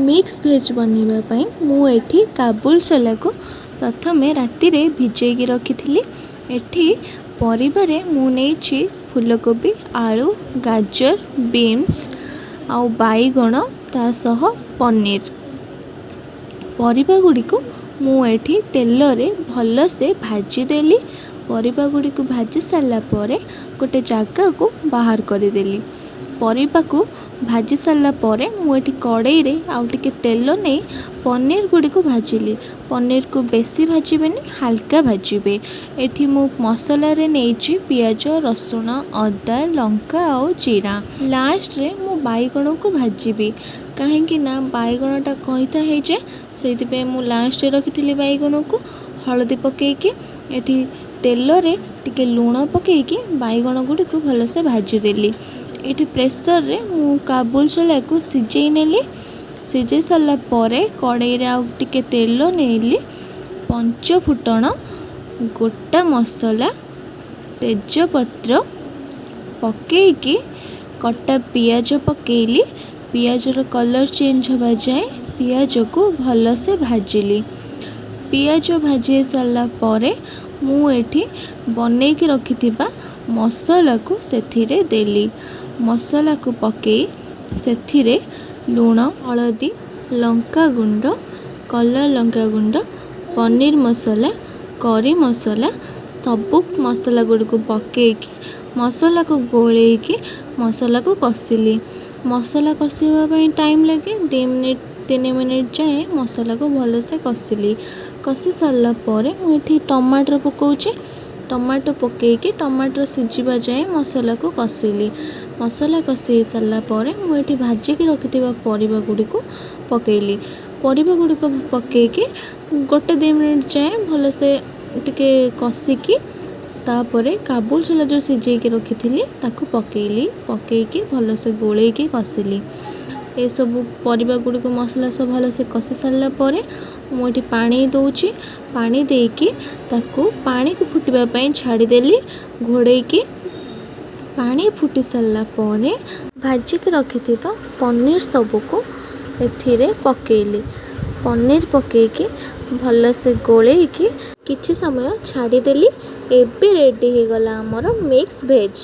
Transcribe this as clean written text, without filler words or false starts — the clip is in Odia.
ମିକ୍ସ ଭେଜ୍ ବନେଇବା ପାଇଁ ମୁଁ ଏଠି କାବୁଲ ସୋଲାକୁ ପ୍ରଥମେ ରାତିରେ ଭିଜେଇକି ରଖିଥିଲି। ଏଠି ପରିବାରେ ମୁଁ ନେଇଛି ଫୁଲକୋବି, ଆଳୁ, ଗାଜର, ବିନ୍ସ ଆଉ ବାଇଗଣ, ତା ସହ ପନିର। ପରିବା ଗୁଡ଼ିକୁ ମୁଁ ଏଠି ତେଲରେ ଭଲସେ ଭାଜିଦେଲି। ପରିବା ଗୁଡ଼ିକୁ ଭାଜି ସାରିଲା ପରେ ଗୋଟେ ଜାଗାକୁ ବାହାର କରିଦେଲି। ପରିବାକୁ ଭାଜି ସାରିଲା ପରେ ମୁଁ ଏଠି କଡ଼େଇରେ ଆଉ ଟିକେ ତେଲ ନେଇ ପନିର ଗୁଡ଼ିକୁ ଭାଜିଲି। ପନିରକୁ ବେଶୀ ଭାଜିବେନି, ହାଲକା ଭାଜିବେ। ଏଠି ମୁଁ ମସଲାରେ ନେଇଛି ପିଆଜ, ରସୁଣ, ଅଦା, ଲଙ୍କା ଆଉ ଜିରା। ଲାଷ୍ଟରେ ମୁଁ ବାଇଗଣକୁ ଭାଜିବି, କାହିଁକି ନା ବାଇଗଣଟା କଇଥା ହେଇଯାଏ, ସେଇଥିପାଇଁ ମୁଁ ଲାଷ୍ଟରେ ରଖିଥିଲି ବାଇଗଣକୁ। ହଳଦୀ ପକାଇକି ଏଠି ତେଲରେ ଟିକେ ଲୁଣ ପକାଇକି ବାଇଗଣ ଗୁଡ଼ିକୁ ଭଲସେ ଭାଜିଦେଲି। ଏଇଠି ପ୍ରେସରରେ ମୁଁ କାବୁଲ ସୋଲାକୁ ସିଝେଇ ନେଲି। ସିଝେଇ ସାରିଲା ପରେ କଡ଼େଇରେ ଆଉ ଟିକେ ତେଲ ନେଲି, ପଞ୍ଚ ଫୁଟଣ, ଗୋଟା ମସଲା, ତେଜପତ୍ର ପକାଇକି କଟା ପିଆଜ ପକାଇଲି। ପିଆଜର କଲର୍ ଚେଞ୍ଜ ହେବା ଯାଏଁ ପିଆଜକୁ ଭଲସେ ଭାଜିଲି। ପିଆଜ ଭାଜି ହେଇସାରିଲା ପରେ ମୁଁ ଏଠି ବନେଇକି ରଖିଥିବା ମସଲାକୁ ସେଥିରେ ଦେଲି। ମସଲାକୁ ପକାଇ ସେଥିରେ ଲୁଣ, ହଳଦୀ, ଲଙ୍କାଗୁଣ୍ଡ, କଲର୍ ଲଙ୍କାଗୁଣ୍ଡ, ପନିର ମସଲା, କରି ମସଲା, ସବୁ ମସଲା ଗୁଡ଼ିକୁ ପକାଇକି ମସଲାକୁ ଗୋଳେଇକି ମସଲାକୁ କଷିଲି। ମସଲା କଷିବା ପାଇଁ ଟାଇମ୍ ଲାଗେ 2 ମିନିଟ୍, 3 ମିନିଟ୍ ଯାଏଁ ମସଲାକୁ ଭଲସେ କଷିଲି। କଷି ସାରିଲା ପରେ ମୁଁ ଏଠି ଟମାଟର ପକାଉଛି। ଟମାଟୋ ପକାଇକି ଟମାଟର ସିଝିବା ଯାଏଁ ମସଲାକୁ କଷିଲି। ମସଲା କଷି ହେଇସାରିଲା ପରେ ମୁଁ ଏଠି ଭାଜିକି ରଖିଥିବା ପରିବା ଗୁଡ଼ିକୁ ପକାଇଲି। ପରିବା ଗୁଡ଼ିକ ପକାଇକି 1 2 ମିନିଟ୍ ଯାଏଁ ଭଲସେ ଟିକେ କଷିକି ତାପରେ କାବୁଲ ସୋଲା ଯେଉଁ ସିଝେଇକି ରଖିଥିଲି ତାକୁ ପକାଇଲି। ପକାଇକି ଭଲସେ ଗୋଳେଇକି କଷିଲି। ଏସବୁ ପରିବା ଗୁଡ଼ିକୁ ମସଲା ସବୁ ଭଲସେ କଷି ସାରିଲା ପରେ ମୁଁ ଏଠି ପାଣି ଦେଉଛି। ପାଣି ଦେଇକି ତାକୁ ପାଣିକୁ ଫୁଟିବା ପାଇଁ ଛାଡ଼ିଦେଲି ଘୋଡ଼େଇକି। ପାଣି ଫୁଟି ସାରିଲା ପରେ ଭାଜିକି ରଖିଥିବା ପନିର ସବୁକୁ ଏଥିରେ ପକାଇଲି। ପନିର ପକାଇକି ଭଲସେ ଗୋଳେଇକି କିଛି ସମୟ ଛାଡ଼ିଦେଲି। ଏବେ ରେଡ଼ି ହେଇଗଲା ଆମର ମିକ୍ସ ଭେଜ୍।